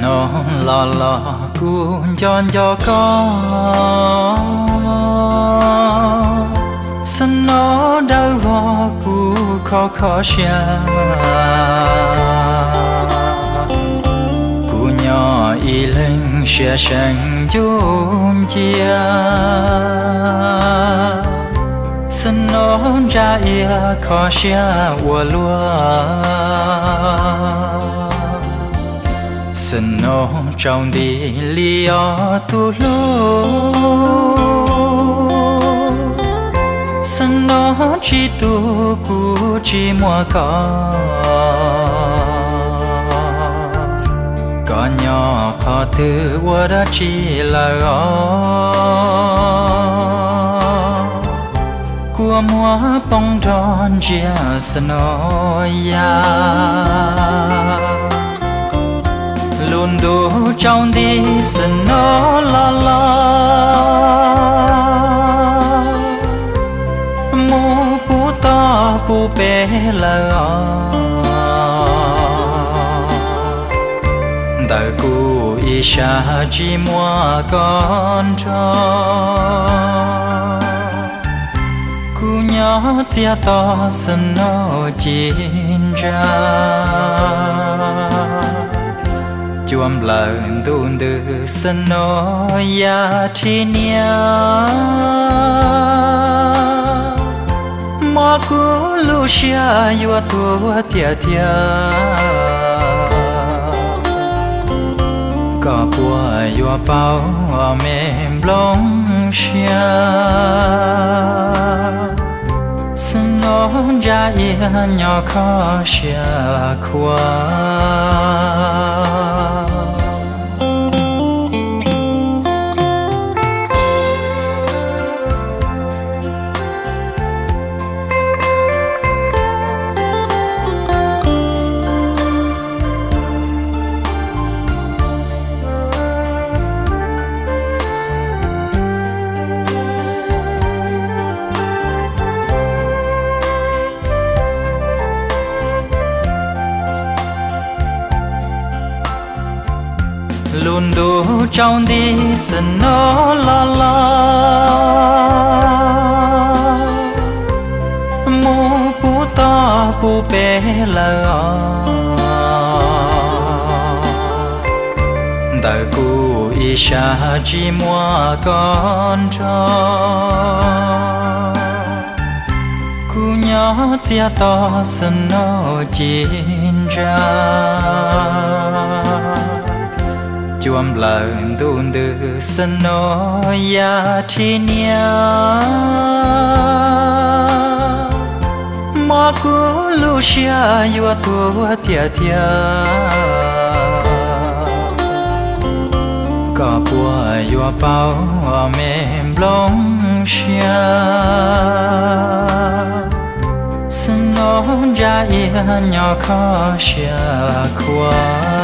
Snow los los kuv nco nco koj, snow dawb vog kuv kho kho siab. Kuv nyob ib leeg siab seev ncuj ncia, snow ntsa iab kho siab ua luaj. Snow tsaus nti li os tus hlub, snow tsis tu kuv tsis muaj koj. Koj nyob qhov twg ua dab tsi lawm os? Kua muag poob nrog ntsia snow ya. Lub ntuj tsaus nti snow los los, mus puv toj puv pes lawm os. Ntawm kuv ib sab tsis muaj koj nrog, kuv nyob txias to snow ci ntsa. Cua nplawm ntuj ntws snow ya rhib niab, mob kuv lub siab yuav tuag tiag tiag. Koj puas yuav paub me nplooj siab, snow ntsa iab nyob kho siab khuav. Lub ntuj tsaus nti snow los los, mus puv toj puv pes lawm os. Ntawm kuv ib sab tsis muaj koj nrog, kuv nyob txias to snow ci ntsa. Cua nplawm ntuj ntws snow ya rhib niab, mob kuv lub siab yuav tuag tiag tiag. Koj puas yuav paub me nplooj siab, snow ntsa iab nyob kho siab khuav.